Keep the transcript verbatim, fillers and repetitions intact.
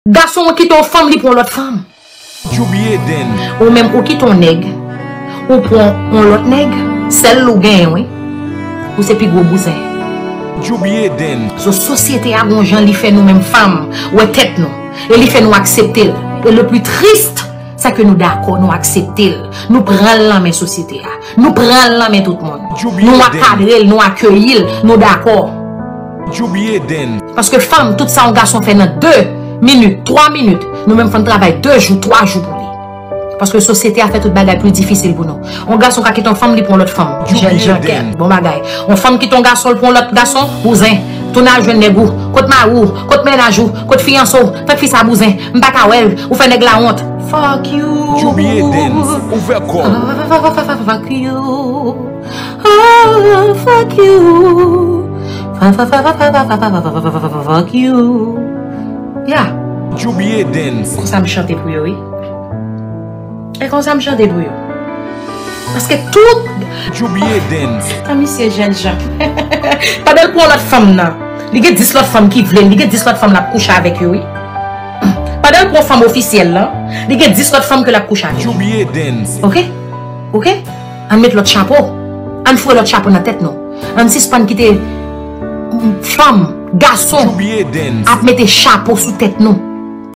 Gason an kite yon fanm, li pran lòt fanm. Djoubi Eden. Ou menm ou kite yon nèg, ou pran yon lòt nèg, sèl ou genyen, wi. Ou se pi gwo bouzen. Djoubi Eden. So, sosyete a gon jan li fè nou menm fanm wè tèt nou. E li fè nou aksepte l. E le pli tris, se ke nou dakò, nou aksepte l. Nou pran l nan men sosyete a. Nou pran l nan men tout moun. Nou akadre l, nou akeyi l, nou dakò. Djoubi Eden. Paske fanm, tout sa yon gason fè nan de minit, twa minit, nou menm fò n travay de jou, twa jou pou li. Paske sosyete a fè tout bagay pli difisil pou nou. Yon gason ka kite yon fanm, li pran lòt fanm. Jèn jan kèt, bon bagay. Yon fanm kite yon gason, l pran lòt gason, bouzen. Tounen al jwenn nèg ou. Kot mari w? Kot mennaj ou? Kot fiyanse w? Fèk fi sa bouzen. M pa ka wè l. Ou fè nèg la wont. Fuck you. Djoubi Eden. Ouvè kò w. Fuck you. Oh, fuck you. Fuck you. Yeah. Djoubi Eden. Konsa m chante pou yo, wi. E konsa m chante pou yo. Paske tout Djoubi Eden. Tan misye jèn jan. Pandan l pran lòt fanm nan, li gen dis lòt fanm ki vle l, li gen dis lòt fanm l ap kouche avèk yo, wi. Pandan l pran fanm ofisyèl lan, li gen dis lòt fanm ke l ap kouche avèk yo. Djoubi Eden. Ok? Ok? Ann met lòt chapo. Ann foure lòt chapo nan tèt nou. Ann sispann kite fanm, gason Djoubi Eden. Ap mete chapo sou tèt nou.